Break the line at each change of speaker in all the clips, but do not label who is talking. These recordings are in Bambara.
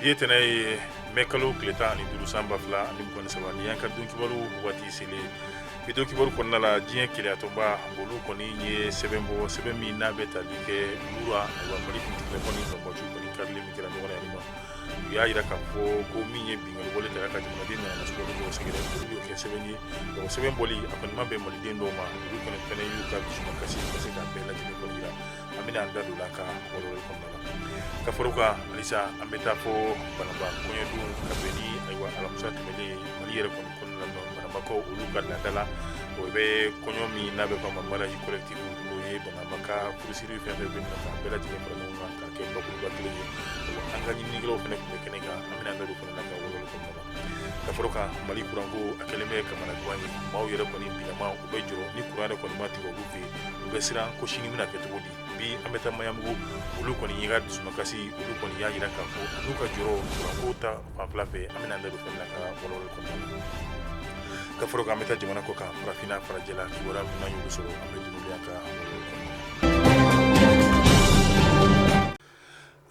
Bi ye tɛnɛ ye, mɛ kalo tile 15 san 2023. Ni y'an ka don kibaru waati selen, bi don kibaru kɔnɔna la, diɲɛ kelenyatɔnba olu kɔni ye sɛbɛn bɔ, sɛbɛn min n'a bɛ tali kɛ Mura, ayiwa, Mali finitigilakaw ni banbaanciw kɔni karili min kɛra ɲɔgɔn na yan nɔ. U y'a jira k'a fɔ ko min ye binkanni wale ta ka jamanaden nana sugandi dɔw sɛgɛrɛ, olu y'o kɛ sɛbɛn ye. O sɛbɛn bɔli, a kɔni ma bɛn maliden dɔw ma. Olu kɔni fɛnɛ y'u ka dusumakasi ka se k'a bɛɛ lajɛlen kɔni jira. An bɛna an da don la ka walawalali kɔnɔna la. Ka fara o kan halisa, an bɛ taa fɔ Banaba kɔɲɔdon ka bɛn ni, ayiwa, alamisa tɛmɛnen Mali yɛrɛ kɔni kɔnɔna la, Banabakaw olu ka laada la, o bɛ kɔɲɔ min n'a bɛ fɔ a ma mariage collectif, n'o ye Banaba ka furusiri fɛn fɛn bɛ yen nɔ, k'a bɛɛ lajɛlen fara ɲɔgɔn kan k'a kɛ bakuruba kelen ye. An ka ɲininikɛlaw fana tun bɛ kɛnɛ kan. An bɛna an da don fana la ka walawalali kɔnɔna la. Ka fara o kan, Mali kuranko a kɛlen bɛ kamanagan ye. Maaw yɛrɛ kɔni bilama, u bɛ jɔrɔ ni kuran yɛrɛ kɔni ma tigɛ olu fɛ yen, u bɛ siran ko sini bɛna kɛ cogo di. Bi an bɛ taa Maɲanbugu. Olu kɔni y'i ka dusumakasi, olu kɔni y'a jira k'a fɔ n'u ka jɔrɔ kuranko ta fanfɛla fɛ. An bɛna an da don fana la ka walawalali kɔnɔna la. Ka fara o kan, an bɛ taa jamana kɔ kan, farafinna farajɛla, kibaruya min n'an y'olu sɔrɔ, an bɛ don n'olu ye ka walawalali kɔnɔna la.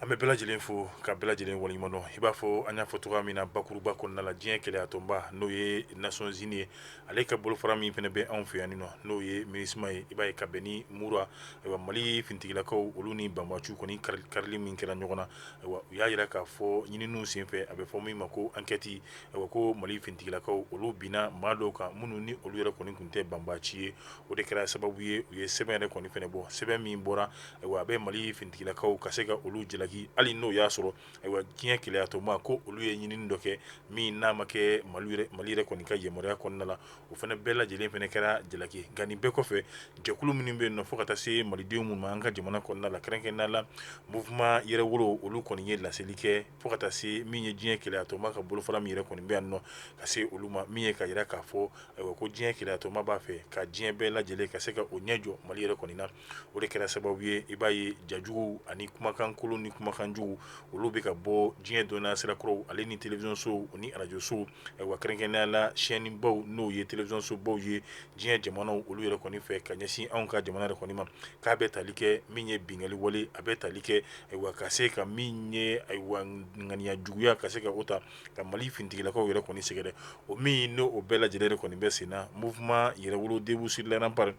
An bɛ bɛɛ lajɛlen fo ka bɛɛ lajɛlen waleɲuman dɔn. I b'a fɔ an y'a fɔ cogoya min na bakuruba kɔnɔna la, diɲɛ kelenyatɔnba, n'o ye Nations Unies ye, ale ka bolofara min fana bɛ anw fɛ yan nɔ, n'o ye MINUSMA ye, i b'a ye ka bɛn ni Mura, ayiwa, Mali finitigilakaw olu ni banbaanciw kɔni karili min kɛra ɲɔgɔn na, ayiwa, u y'a jira k'a fɔ ɲininiw senfɛ, a bɛ fɔ min ma ko enquête, ayiwa, ko Mali finitigilakaw olu binna maa dɔw kan minnu ni olu yɛrɛ kɔni tun tɛ banbaanci ye. O de kɛra sababu ye u ye sɛbɛn yɛrɛ kɔni fana bɔ. Sɛbɛn min bɔra, ayiwa, a bɛ Mali finitigilakaw ka se ka olu jalaki, hali n'o y'a sɔrɔ, ayiwa, diɲɛ kelenyatɔnba ko olu ye ɲinini dɔ kɛ min n'a ma kɛ Mali yɛrɛ kɔni ka yamaruya kɔnɔna la, o fana bɛɛ lajɛlen fana kɛra jalaki. Nka nin bɛɛ kɔfɛ, jɛkulu minnu bɛ yen nɔ, fo ka taa se malidenw minnu ma an ka jamana kɔnɔna la, kɛrɛnkɛrɛnnenya la mouvement Yɛrɛwolo, olu kɔni ye laseli kɛ fo ka taa se min ye diɲɛ kelenyatɔnba ka bolofara min yɛrɛ kɔni bɛ yan nɔ, ka se olu ma, min ye ka jira k'a fɔ, ayiwa, ko diɲɛ kelenyatɔnba b'a fɛ ka diɲɛ bɛɛ lajɛlen ka se ka o ɲɛ jɔ Mali yɛrɛ kɔni na. O de kɛra sababu ye, i b'a ye, jajugu ani kumakan kolon ni kumakan jugu, olu bɛ ka bɔ diɲɛ dɔnniya sirakɔrɔw ale ni télévision sow ni arajo sow, ayiwa, kɛrɛnkɛrɛnnenya la chaîne baw, n'o ye télévision so baw ye diɲɛ jamanaw, olu yɛrɛ kɔni fɛ ka ɲɛsin anw ka jamana yɛrɛ kɔni ma, k'a bɛ tali kɛ min ye binkanni wale, a bɛ tali kɛ, ayiwa, ka se ka min ye, ayiwa, ŋaniya juguya ka se ka o ta ka Mali finitigilakaw yɛrɛ kɔni sɛgɛrɛ. O min n'o bɛɛ lajɛlen yɛrɛ kɔni bɛ sen na, mouvement Yɛrɛwolo debout sur les remparts,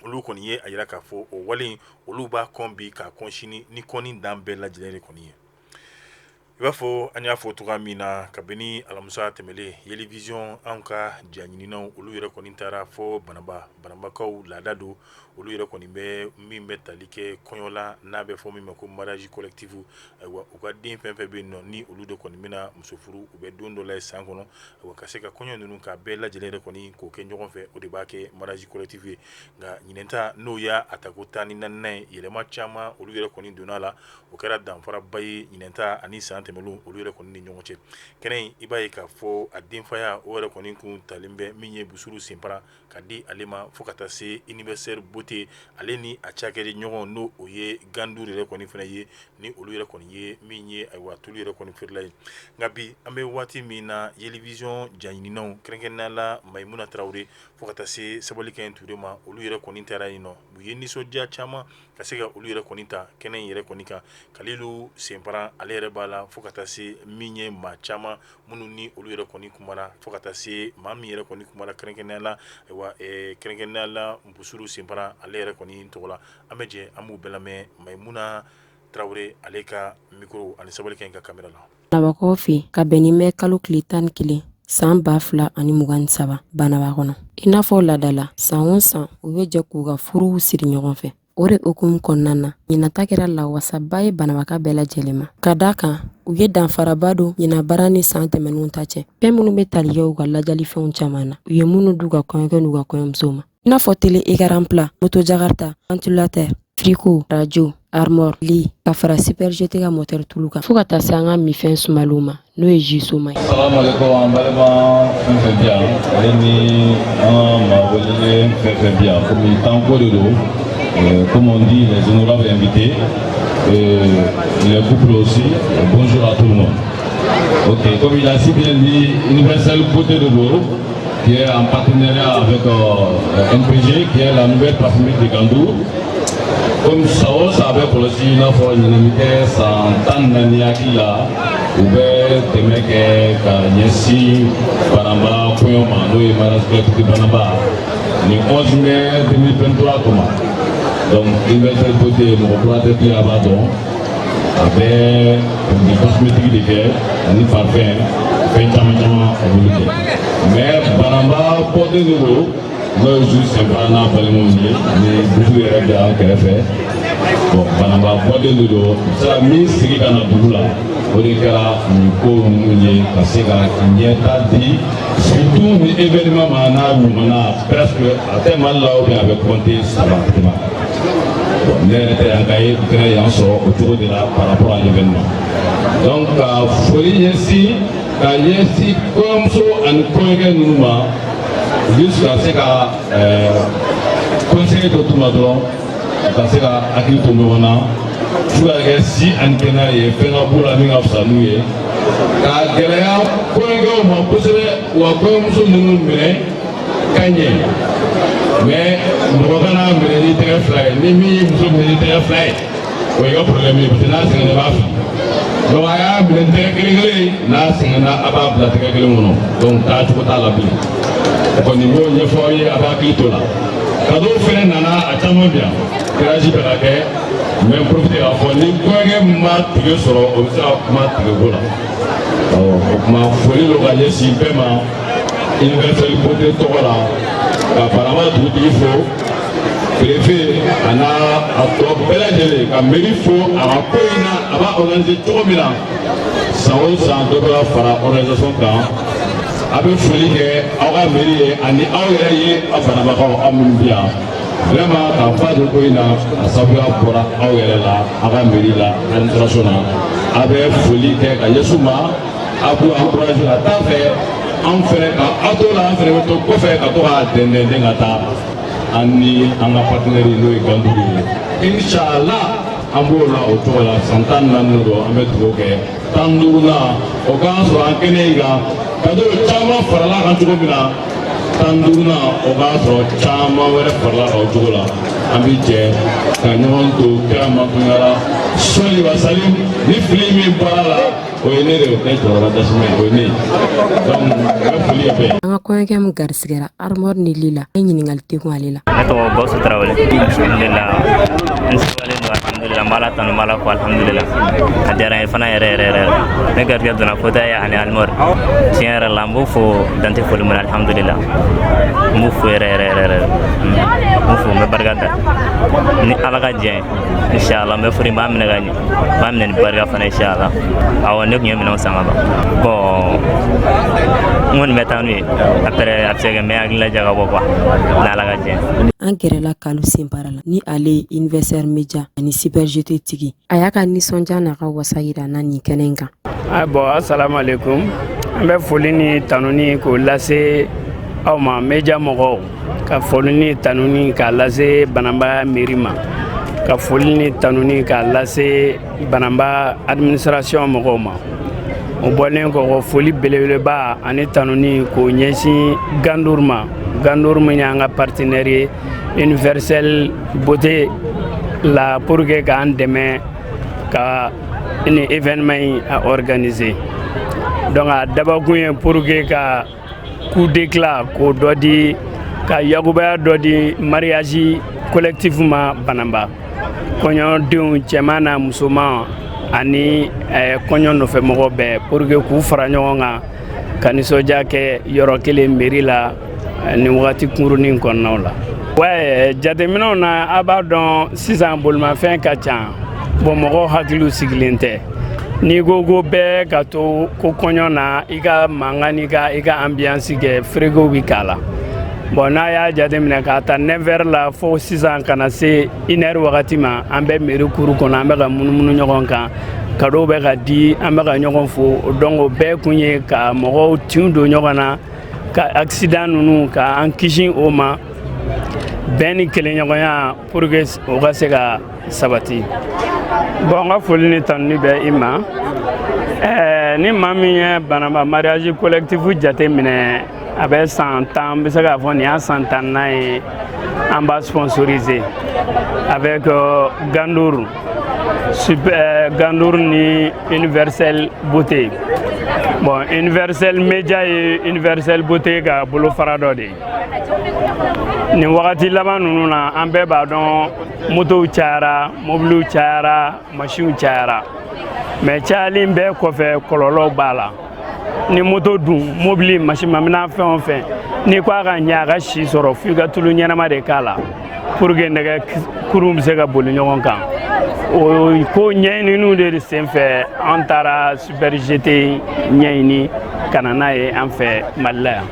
olu kɔni ye a jira k'a fɔ o wale, olu b'a kɔn bi k'a kɔn sini ni kɔni dan bɛɛ lajɛlen de kɔni ye. I b'a fɔ an y'a fɔ cogoya min na, kabini alamisa tɛmɛlen, Yeli Vision, anw ka jaɲininaw, olu yɛrɛ kɔni taara fɔ Banaba. Banabakaw laada don, olu yɛrɛ kɔni bɛ min bɛ tali kɛ kɔɲɔ la, n'a bɛ fɔ min ma ko mariage collectif. Ayiwa, u ka den fɛn fɛn bɛ yen nɔ, ni olu de kɔni bɛna muso furu, u bɛ don dɔ la san kɔnɔ, ayiwa, ka se ka kɔɲɔ ninnu ka bɛɛ lajɛlen yɛrɛ kɔni k'o kɛ ɲɔgɔn fɛ, o de b'a kɛ mariage collectif ye. Nka ɲinan ta, n'o y'a tako 14nan ye, yɛlɛma caman olu yɛrɛ kɔni donna la. O kɛra danfaraba ye ɲinan ta ani san tɛmɛnlenw olu yɛrɛ kɔni ni ɲɔgɔn cɛ. Kɛnɛ in, i b'a ye k'a fɔ a denfaya o yɛrɛ kɔni kun talen bɛ min ye Busuru Senpara ka di ale ma, fo ka taa se Universel Beauté, ale ni a cakɛden ɲɔgɔn, n'o o ye Gandur yɛrɛ kɔni fana ye, ni olu yɛrɛ kɔni ye min ye, ayiwa, tulu yɛrɛ kɔni feerela ye. Nka bi an bɛ waati min na, Yeli Vision jaɲininaw, kɛrɛnkɛrɛnnenya la Mayimuna Tarawele, fo ka taa se Sabalikɛ Ture ma, olu yɛrɛ kɔni taara yen nɔ. U ye nisɔndiya caman ka se ka olu yɛrɛ kɔni ta kɛnɛ in yɛrɛ kɔni kan. Kalilu Senpara, ale yɛrɛ b'a la, fo ka taa se min ye maa caman minnu ni olu yɛrɛ kɔni kumara, fo ka taa se maa min yɛrɛ kɔni kumara kɛrɛnkɛrɛnnenya la, ayiwa, kɛrɛnkɛrɛnnenya la Busuru Senpara, ale yɛrɛ kɔni tɔgɔ la. An bɛ jɛ an b'u bɛɛ lamɛn Mayimuna Tarawele ale ka micro ani Sabalikɛ ka caméra la.
Banabakaw fɛ, ka bɛn ni mɛ kalo tile 11 san 2023, Banaba kɔnɔ, i n'a fɔ laada la, san o san u bɛ jɛ k'u ka furuw siri ɲɔgɔn fɛ. O de hukumu kɔnɔna na, ɲinan ta kɛra lawasaba ye Banabaka bɛɛ lajɛlen ma, ka da kan u ye danfaraba don ɲinan baara ni san tɛmɛnenw ta cɛ, fɛn minnu bɛ tali kɛ u ka lajalifɛnw caman na, u ye minnu d'u ka kɔɲɔkɛ n'u ka kɔɲɔmusow ma, i n'a fɔ télé écran plat, moto jakarta, ventilateur, frigo, radio, armoire, lit, ka fara Super GT ka moteur tulu kan, fo ka taa se an ka minfɛn sumalenw ma, n'o ye jus soma ye.
Salamaleykum, an balima fɛn fɛn bɛ yan, ale ni an ka maa welelen fɛn fɛn bɛ yan, komi temps ko de don, comme on dit, les honorables invités, les couples aussi, bonjour à tout le monde. Ok, comme il a si bien dit, Universel Beauté de Boro, qui est en partenariat avec NPG, qui est la nouvelle parfumerie de Gandour. Komi san o san a bɛ kɔlɔsi, i n'a fɔ ɲinɛ bɛ kɛ san 14 hakili la, u bɛ dɛmɛ kɛ ka ɲɛsin Bananba kɔɲɔ ma, n'o ye mariage collectif Bananba ni 11 mai 2023 kama. Donc Universel Beauté, mɔgɔ kura tɛ bilen, a b'a dɔn, a bɛ produit cosmétique de kɛ ani parfum, fɛn caman caman a b'olu kɛ. Mais Bananba bɔden de don, n'o ye Jules Senfara n'a balimaw ye ani Bufu yɛrɛ bɛ an kɛrɛfɛ. Bon, Bananba bɔden de don, sera min sigi ka na dugu la, o de kɛra nin ko ninnu ye ka se ka ɲɛta di, surtout ni événement ma n'a ɲɔgɔnna presque a tɛ Mali la ou bien a bɛ compter saba ma. Bon, ne yɛrɛ tɛ yan ka ye fɛnɛ yan sɔrɔ o cogo de la par rapport à l'événement. Donc ka foli ɲɛsin ka ɲɛsin kɔɲɔmuso ani kɔɲɔkɛ ninnu ma, juste ka se ka conseil dɔ d'u ma dɔrɔn, ka se ka hakili to ɲɔgɔn na fo ka kɛ si ani kɛnɛya ye, fɛn ka b'u la min ka fisa n'u ye, ka gɛlɛya kɔɲɔkɛw ma kosɛbɛ wa kɔɲɔmuso ninnu minɛ ka ɲɛ. Mais mɔgɔ kana minɛ ni tɛgɛ fila ye. Ni min ye muso minɛ ni tɛgɛ fila ye, o y'i ka problème ye, parce que n'a sɛgɛnna, i b'a fili. Donc a y'a minɛ ni tɛgɛ kelen kelen ye, n'a sɛgɛnna, a b'a bila tɛgɛ kelen kɔnɔ. Donc taa cogo t'a la bilen. O kɔni b'o ɲɛfɔ aw ye, a b'a hakili to la. Cadeau fɛnɛ nana, a caman bi yan, tirage bɛ ka kɛ. N bɛ profiter k'a fɔ ni kɔɲɔkɛ min ma tige sɔrɔ, o bɛ se ka kuma tigeko la. Ɔ o tuma foli don ka ɲɛsin bɛɛ ma Universel Beauté tɔgɔ la, ka Bananba dugutigi fo, préfet a n'a a tɔ bɛɛ lajɛlen, ka mairie fo a ka ko in na, a b'a organiser cogo min na san o san, dɔ bɛ ka fara organisation kan. A bɛ foli kɛ aw ka mairie ye ani aw yɛrɛ ye, aw Bananbakaw, aw minnu bɛ yan vraiment k'a fa don ko in na, a sababuya bɔra aw yɛrɛ la, aw ka mairie la, administration na. A bɛ foli kɛ ka ɲɛsin u ma, a b'u encourager ka taa fɛ. Anw fɛnɛ ka aw to la, an fɛnɛ bɛ to kɔfɛ ka to k'a dɛndɛn ka taa, an ni an ka partenaire n'o ye Ganduru ye. Inshallah, an b'o la o cogo la. San 14 don, an bɛ dugawu kɛ 15nan o k'an sɔrɔ an kɛnɛ in kan. Cadeau caman farala kan cogo min na, 15nan o k'a sɔrɔ caman wɛrɛ farala kan o cogo la. An bɛ jɛ ka ɲɔgɔn to kira mantonya sɔli wa salim. Ni fili min bɔra la, o ye ne de ye, ne jɔyɔrɔ dasuma ye, o ye ne ye. Donc n bɛ foli kɛ bɛɛ ye.
An ka kɔɲɔkɛ min garisigɛra armoire ni lit la, an ye ɲininkali tɛ kun ale la.
Ne tɔgɔ Gawusu Tarawele. Alhamdulillah, n sewalen don, alhamdulillah, n b'Ala tanu, n b'Ala fo, alhamdulillah. A diyara n ye fana yɛrɛ yɛrɛ yɛrɛ. Ne garijɛgɛ donna fauteuil ani armoire. Tiɲɛ yɛrɛ la, n b'o fo dante foli min na, alhamdulillah, n b'u fo yɛrɛ yɛrɛ yɛrɛ, n b'u fo, n bɛ barika da. Ni Ala ka jɛ ye, inshallah, n bɛ furu, n b'a minɛ ka ɲɛ, n b'a minɛ ni barika fana, inshallah. Awɔ, ne tun ye minɛnw san ka ban. Bon, n kɔni bɛ taa n'u ye après, a bɛ se ka kɛ n bɛ hakilila jagabɔ quoi, ni Ala ka jɛ.
An gɛrɛla Kalu Senbara la, ni ale ye Universel Media ani Super GT tigi. A y'a ka nisɔndiya n'a ka wasa yira na nin kɛnɛ in kan.
Bon, assalamu alaikum. An bɛ foli ni tanuni k'o lase aw ma, media mɔgɔw, ka foli ni tanuni k'a lase Bananba mairie ma, ka foli ni tanuni k'a lase Bananba administration mɔgɔw ma. O bɔlen kɔ, foli belebeleba ani tanuni k'o ɲɛsin Gandour ma, Gandour min y'an ka partenaire ye Universel Beauté la pour que k'an dɛmɛ ka ni événement in a organiser. Donc a dabakun ye pour que ka coup d'éclat k'o dɔ di, ka yakubaya dɔ di mariage collectif ma Bananba, kɔɲɔdenw cɛman n'a musoman ani kɔɲɔ nɔfɛmɔgɔ bɛɛ, pour que k'u fara ɲɔgɔn kan ka nisɔndiya kɛ yɔrɔ kelen mairie la nin wagati kunkurunin kɔnɔnaw la. Ouais, jateminɛw na, a b'a dɔn sisan bolimafɛn ka ca. Bon, mɔgɔw hakiliw sigilen tɛ. N'i ko ko bɛɛ ka to ko kɔɲɔ na, i ka mankan n'i ka i ka ambiance kɛ, frigo bi k'a la. Bon, n'a y'a jateminɛ k'a ta 9 heures la fo sisan ka na se 1 heure wagati ma, an bɛ mairie cour kɔnɔ, an bɛ ka munumunu ɲɔgɔn kan, cadeau bɛ ka di, an bɛ ka ɲɔgɔn fo. Donc o bɛɛ kun ye ka mɔgɔw tin don ɲɔgɔn na, ka accident ninnu ka an kisi o ma, bɛn ni kelenɲɔgɔnya pour que o ka se ka sabati. Bon, n ka foli ni tanuni bɛ i ma. Ni maa min ye Bananba mariage collectif jate minɛ A bɛ san 10, n bɛ se k'a fɔ nin y'a san 10nan ye an b'a sponsoriser avec Gandour Super, Gandour ni Universel Beauté. Bon, Universel Media ye Universel Beauté ka bolofara dɔ de ye. Nin wagati laban ninnu na, an bɛɛ b'a dɔn, motow cayara, mobiliw cayara, masinw cayara, mais cayali in bɛɛ kɔfɛ, kɔlɔlɔw b'a la. Ni moto dun, mobili, masimaminan, fɛn o fɛn, n'i ko a ka ɲɛ, a ka si sɔrɔ, f'i ka tulu ɲɛnama de k'a la pour que nɛgɛ kurun bɛ se ka boli ɲɔgɔn kan. O ko ɲɛɲininiw de senfɛ, an taara Super GT ɲɛɲini ka na n'a ye an fɛ Mali la yan.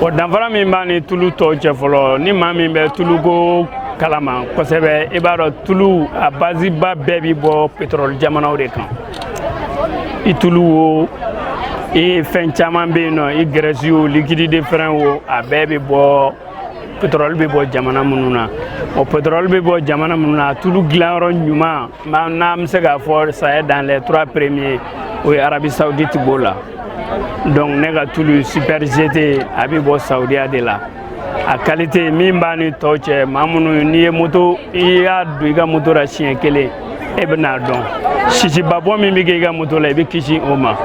O danfara min b'a ni tulu tɔw cɛ, fɔlɔ, ni maa min bɛ tuluko kalama kosɛbɛ, i b'a dɔn tulu a base ba bɛɛ bi bɔ pétrole jamanaw de kan. I tulu wo, i fɛn caman bɛ yen nɔ, i graisse o, liquide de frein o, a bɛɛ bɛ bɔ pétrole bɛ bɔ jamana minnu na. O pétrole bɛ bɔ jamana minnu na, a tulu dilanyɔrɔ ɲuman, n'an bɛ se k'a fɔ ça est dans les trois premiers, o ye Arabie Saoudite b'o la. Donc ne ka tulu Super GT, a bɛ bɔ Saudiya de la. A qualité min b'a ni tɔw cɛ, maa minnu n'i ye moto, i y'a don i ka moto la siɲɛ kelen, e bɛn'a dɔn sisibabɔ min bɛ kɛ i ka moto la, i bɛ kisi o ma.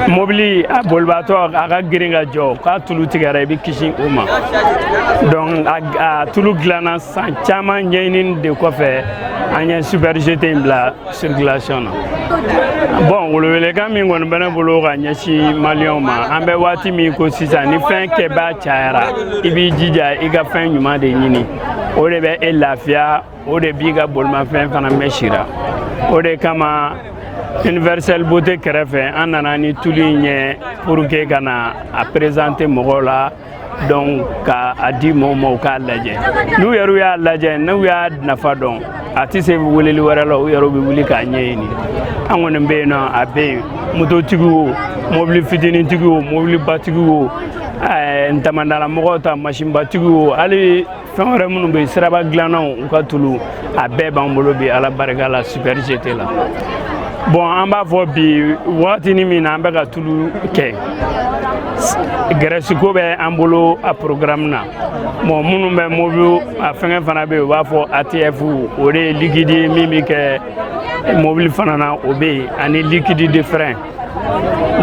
Mobili a bolibaatɔ, a ka girin ka jɔ k'a tulu tigɛra, i bɛ kisi o ma. Donc a tulu dilanna san caman ɲɛɲinini de kɔfɛ, an ye Super GT in bila circulation na. Bon, welewelekan min kɔni bɛ ne bolo ka ɲɛsin maliyɛnw ma, an bɛ waati min ko sisan, ni fɛn kɛbaa cayara, i b'i jija i ka fɛn ɲuman de ɲini. O de bɛ e lafiya, o de b'i ka bolimafɛn fana mɛn sira. O de kama, Universel Beauté kɛrɛfɛ, an nana ni tulu in ye pour que ka na a présenter mɔgɔw la, donc ka a di mɔgɔw ma, u k'a lajɛ. N'u yɛrɛ y'a lajɛ, n'u y'a nafa dɔn, a tɛ se weleli wɛrɛ la, u yɛrɛ bɛ wuli k'a ɲɛɲini. An kɔni bɛ yen nɔ, a bɛ yen, mototigiw o, mobili fitinintigiw o, mobilibatigiw o, ntamandalamɔgɔw ta, masinbatigiw o, hali fɛn wɛrɛ minnu bɛ yen, siraba dilannaw, u ka tulu, a bɛɛ b'an bolo bi, Ala barika la, Super GT la. Bon, an b'a fɔ bi waatinin min na, an bɛ ka tulu kɛ, graisse ko bɛ an bolo a programme na. Bon, minnu bɛ mobili a fɛngɛ fana bɛ yen, u b'a fɔ ATF, o de ye liquide ye min bɛ kɛ mobili fana na, o bɛ yen, ani liquide de frein.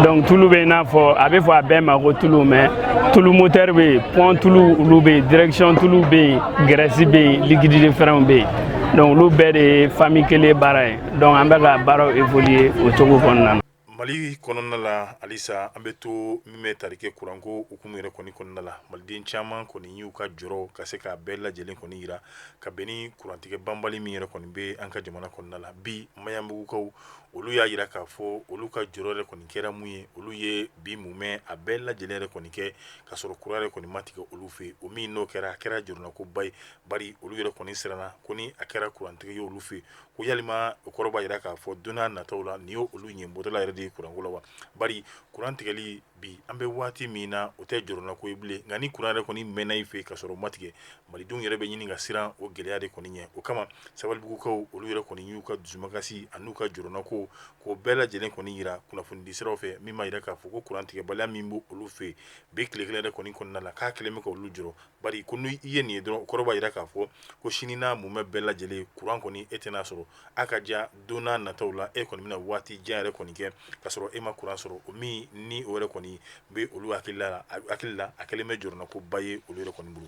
Donc tulu bɛ i n'a fɔ a bɛ fɔ a bɛɛ ma ko tulu, mais tulu moteur bɛ yen, pont tulu olu bɛ yen, direction tulu bɛ yen, graisse bɛ yen, liquide de frein bɛ yen. Donc olu bɛɛ de ye famille kelen baara ye. Donc an bɛ ka baaraw évoluer o cogo kɔnɔna na.
Mali kɔnɔna la halisa, an bɛ to min bɛ tali kɛ kuranko hukumu yɛrɛ kɔni kɔnɔna la. Maliden caman kɔni y'u ka jɔrɔ ka se k'a bɛɛ lajɛlen kɔni yira ka bɛn ni kurantigɛ banbali min yɛrɛ kɔni bɛ an ka jamana kɔnɔna la bi. Maɲanbugukaw, olu y'a yira k'a fɔ olu ka jɔrɔ yɛrɛ kɔni kɛra mun ye? Olu ye bi mumɛ a bɛɛ lajɛlen yɛrɛ kɔni kɛ ka sɔrɔ kuran yɛrɛ kɔni ma tigɛ olu fɛ. O min n'o kɛra, a kɛra jɔrɔnakoba ye, bari olu yɛrɛ kɔni siranna ko ni a kɛra kurantigɛ ye olu fɛ, ko yalima o kɔrɔ b'a jira k'a fɔ don n'a nataw la, nin ye olu ɲɛ bɔtɔla yɛrɛ de ye kuranko la wa? Bari kuran tigɛli bi, an bɛ waati min na, o tɛ jɔrɔnako ye bilen. Nka ni kuran yɛrɛ kɔni mɛnna i fɛ ka sɔrɔ o ma tigɛ, malidenw yɛrɛ bɛ ɲini ka siran o gɛlɛya de kɔni ɲɛ. O kama, Sabalibugukaw, olu yɛrɛ kɔni y'u ka dusumakasi an'u ka jɔrɔnako k'o bɛɛ lajɛlen kɔni yira kunnafonidi siraw fɛ, min b'a jira k'a fɔ ko kuran tigɛbaliya min b'o olu fɛ bi tile kelen yɛrɛ kɔni kɔnɔna la, k'a kɛlen bɛ ka olu jɔrɔ, bari ko ni i ye nin ye dɔrɔn, o kɔrɔ b'a jira k'a fɔ ko sini n'a mumɛ bɛɛ lajɛlen, kuran kɔni e tɛna sɔrɔ. A ka ja don n'a nataw la, e kɔni bɛna waati jan yɛrɛ kɔni kɛ ka sɔrɔ e ma kuran sɔrɔ. O min ni o yɛrɛ kɔni bɛ olu hakili la, a kɛlen bɛ jɔrɔnakoba ye olu yɛrɛ kɔni bolo.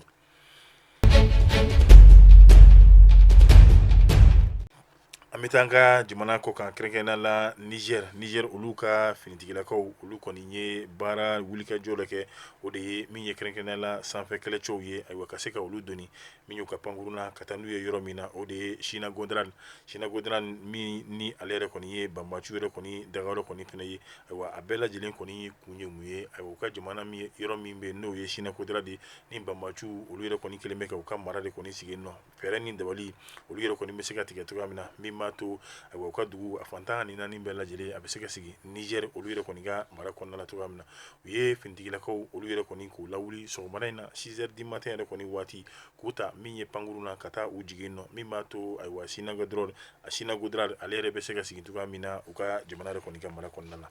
An bɛ taa an ka jamana kɔkan, kɛrɛnkɛrɛnnenya la Niger. Niger, olu ka finitigilakaw, olu kɔni ye baara wulikajɔ dɔ kɛ. O de ye min ye kɛrɛnkɛrɛnnenya la sanfɛ kɛlɛcɛw ye, ayiwa, ka se ka olu doni min y'u ka pankurun na ka taa n'u ye yɔrɔ min na, o de ye Chinagoder. Chinagoder min ni ale yɛrɛ kɔni ye banbaciw yɛrɛ kɔni dagayɔrɔ kɔni fana ye. Ayiwa, a bɛɛ lajɛlen kɔni kun ye mun ye? Ayiwa, u ka jamana min yɔrɔ min bɛ n'o ye Chinagoder de, ni banbaciw olu yɛrɛ kɔni kɛlen bɛ ka u ka mara de kɔni sigi nɔ, fɛɛrɛ ni dabali olu yɛrɛ kɔni bɛ se ka tigɛ cogoya min na, min b'a to, ayiwa, u ka dugu a fan 14 bɛɛ lajɛlen a bɛ se ka sigi Niger olu yɛrɛ kɔni ka mara kɔnɔna la cogoya min na. U ye finitigilakaw olu yɛrɛ kɔni k'u lawuli sɔgɔmada in na 6 heures du matin yɛrɛ kɔni waati, k'u ta min ye pankurun na ka taa u jigin nɔ, min b'a to, ayiwa, Chinagoder ale yɛrɛ bɛ se ka sigi cogoya min na u ka jamana yɛrɛ kɔni ka mara kɔnɔna la.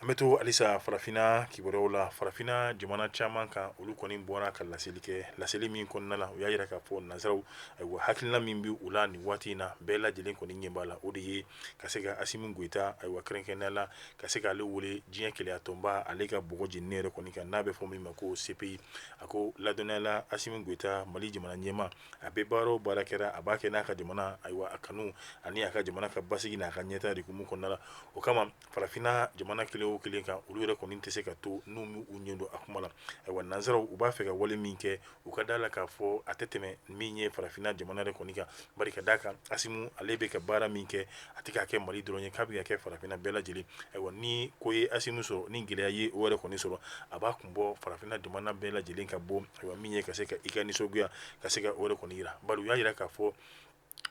An An bɛ to halisa farafinna kibaruyaw la. Farafinna jamana caman kan, olu kɔni bɔra ka laseli kɛ. Laseli min kɔnɔna la, u y'a jira k'a fɔ nansaraw, ayiwa, hakilina min bɛ u la nin waati in na, bɛɛ lajɛlen kɔni ɲɛ b'a la, o de ye ka se ka Asimi Goyita, ayiwa, kɛrɛnkɛrɛnnenya la, ka se k'ale wele diɲɛ kelenya tɔnba ale ka bɔgɔ jeninen yɛrɛ kɔni kan, n'a bɛ fɔ min ma ko CPI. A ko ladɔnniya la, Asimi Goyita, Mali jamana ɲɛmaa, a bɛ baara o baara kɛra, a b'a kɛ n'a ka jamana, ayiwa, a kanu ani a ka jamana ka basigi n'a ka ɲɛtaa de hukumu kɔnɔna la. O kama, farafinna jamana kelen o kelen kan, olu yɛrɛ kɔni tɛ se ka to n'u u ɲɛ don a kuma la. Ayiwa, nansaraw, u b'a fɛ ka wale min kɛ, u ka da la k'a fɔ a tɛ tɛmɛ min ye farafinna jamana yɛrɛ kɔni kan, bari ka d'a kan, Asimu ale bɛ ka baara min kɛ, a tɛ k'a kɛ Mali dɔrɔn ye, k'a bɛ ka kɛ farafinna bɛɛ lajɛlen. Ayiwa, ni ko ye Asimu sɔrɔ, ni gɛlɛya ye o yɛrɛ kɔni sɔrɔ, a b'a kun bɔ farafinna jamana bɛɛ lajɛlen ka bɔ, ayiwa, min ye ka se ka i ka nisɔngoya ka se ka o yɛrɛ kɔni yira, bari u y'a jira k'a fɔ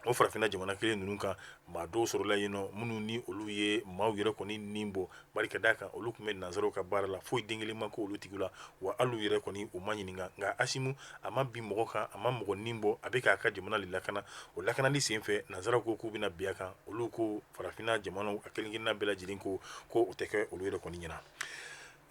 o farafinna jamana kelen ninnu kan, maa dɔw sɔrɔla yen nɔ minnu ni olu ye maaw yɛrɛ kɔni nin bɔ, bari ka d'a kan, olu tun bɛ nansaraw ka baara la, foyi den kelen ma ko olu tigi la, wa hali u yɛrɛ kɔni u ma ɲininka. Nka Asimu, a ma bin mɔgɔ kan, a ma mɔgɔ nin bɔ, a bɛ k'a ka jamana de lakana. O lakanali senfɛ, nansaraw ko k'u bɛna bin a kan. Olu ko farafinna jamanaw a kelen kelenna bɛɛ lajɛlen ko ko o tɛ kɛ olu yɛrɛ kɔni ɲɛna.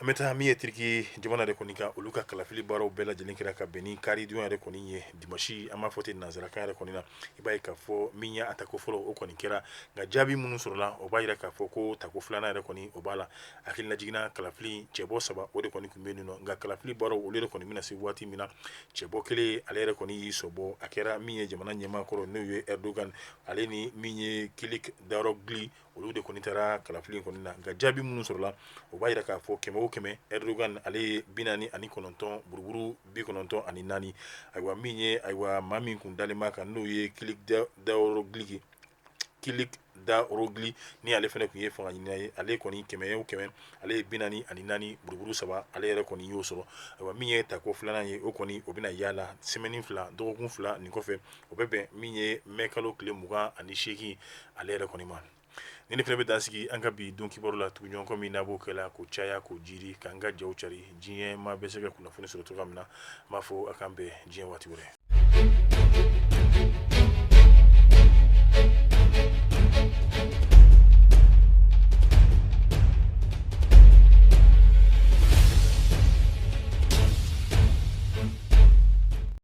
An bɛ taa min ye Tiriki jamana de kɔni kan, olu ka kalafili baaraw bɛɛ lajɛlen kɛra ka bɛn ni karidon yɛrɛ kɔni ye, dimanche an b'a fɔ ten nansarakan yɛrɛ kɔni na. I b'a ye k'a fɔ min ye a tako fɔlɔ, o kɔni kɛra, nka jaabi minnu sɔrɔla, o b'a jira k'a fɔ ko tako filanan yɛrɛ kɔni, o b'a la. Hakililajigin na, kalafili cɛbɔ saba, o de kɔni tun bɛ yen nɔ, nka kalafili baaraw, olu yɛrɛ kɔni bɛna se waati min na, cɛbɔ kelen, ale yɛrɛ kɔni y'i sɔbɔ. A kɛra min ye jamana ɲɛmaa kɔrɔ, n'o ye Erdogan, ale ni min ye Kilicdaroglu, olu de kɔni taara kalafili kɔni na. Nka jaabi minnu sɔrɔla, o b'a jira k'a fɔ kɛmɛ o kɛmɛ, Erdogan ale ye 49 buruburu 94. Ayiwa, min ye, ayiwa, maa min kun dalen b'a kan, n'o ye Kilicdaroglu, ni ale fana tun ye fanga ɲinina ye, ale kɔni kɛmɛ o kɛmɛ, ale ye 44 buruburu saba, ale yɛrɛ kɔni y'o sɔrɔ. Ayiwa, min ye tako filanan ye, o kɔni o bɛna yaala semaine 2, dɔgɔkun 2 nin kɔfɛ, o bɛ bɛn min ye mɛ kalo tile 28 ale yɛrɛ kɔni ma. Ni ne fana bɛ dan sigi an ka bi don kibaru la. Tuguɲɔgɔn min n'a b'o kɛla k'o caya, k'o jiri, k'an ka jaw cari, diɲɛ maa bɛ se ka kunnafoni sɔrɔ cogoya min na, n b'a fɔ a k'an bɛn diɲɛ waati wɛrɛ.